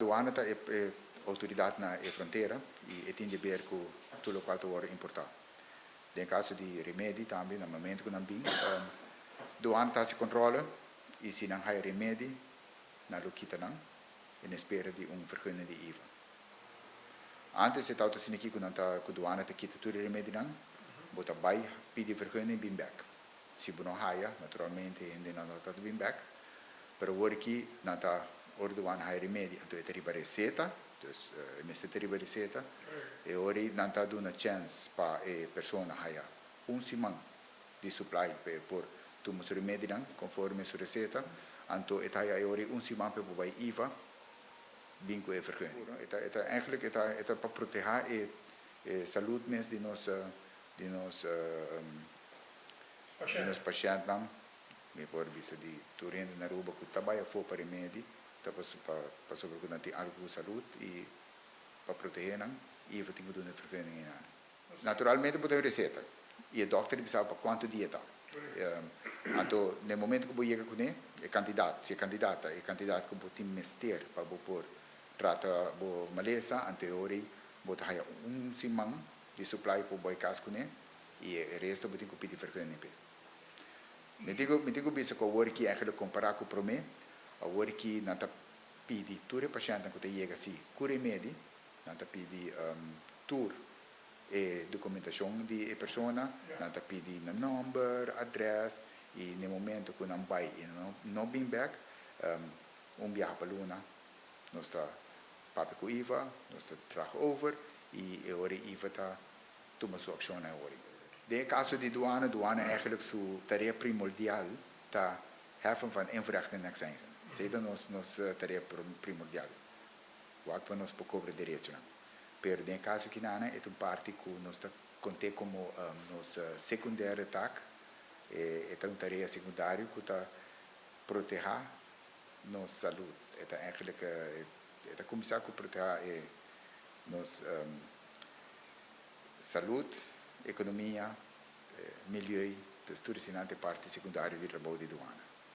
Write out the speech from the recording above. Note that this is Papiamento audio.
Douane ta e autoridad na e frontera y e tin deber cu tur locual ta wordo importa. Den caso di remedi tambe, na momento cu nan bin, Douane ta haci controle y si nan haya remedi, nan lo kita nan en espera di un vergunning di IVA. Antes e tabata asina aki cu nan ta, cu Douane ta kita tur e remedinan, bo ta bay pidi vergunning bin bek. Si bo no haya, naturalmente e hendenan no ta bin bek, pero awor aki nan ta ora Douane haya remedi, anto e ta riba receta, dus e mester ta riba receta, e ora ei nan ta duna chens pa e persona haya un siman di supply pa e por tuma su remedinan conforme su receta, anto e ta haya e ora ei un siman pa e por bay IVA bin cu e vergunning. E ta e ta eigenlijk e ta e ta pa proteha e e salud mes di nos di nos di nos pashentnan. Mi por bisa di tur hende na Aruba cu ta bay afo pa remedi ta pasobra cu nan tin algo cu salud y pa protehe nan IVA tin cu duna e vergunning einan. Naturalmente bo ta un receta y e dokter di bisa bo pa cuanto dia ta. Anto na e momento cu bo yega cune e cantidad, si e cantidad ta e cantidad cu bo tin mester pa bo por trata bo malesa, anto e ora ei bo ta haya un siman di supply pa bo bai cas cune y e resto bo tin cu pidi vergunning p'e. Mi tin cu mi tin cu bisa cu awor aki eigenlijk compara cu prome, awor aki nan ta pidi tur e pashentnan cu ta yega si cu remedi, Nan ta pidi tur e documentacion di e persona, nan ta pidi nan nomber, adres y n'e momento cu nan bay y nan no bin bek, un biaha pa luna nos ta papia cu IVA, nos ta traha over y e ora IVA ta tuma su accionnan e ora. Den e caso di douane, douane eigenlijk su tarea primordial ta heffen van invoerrechten en accijnzen. Esey ta nos tarea primordial. Wak pa nos por cobra derechonan. Pero den e caso kinanan e ta un parti cu nos ta cont'é como nos secundaire taak, e ta un tarea secundario cu ta proteha nos salud. E ta eigenlijk e ta cuminsa cu proteha e nos salud, economia, milieu, dus tur eseinan ta e parti secundario di trabou di douane.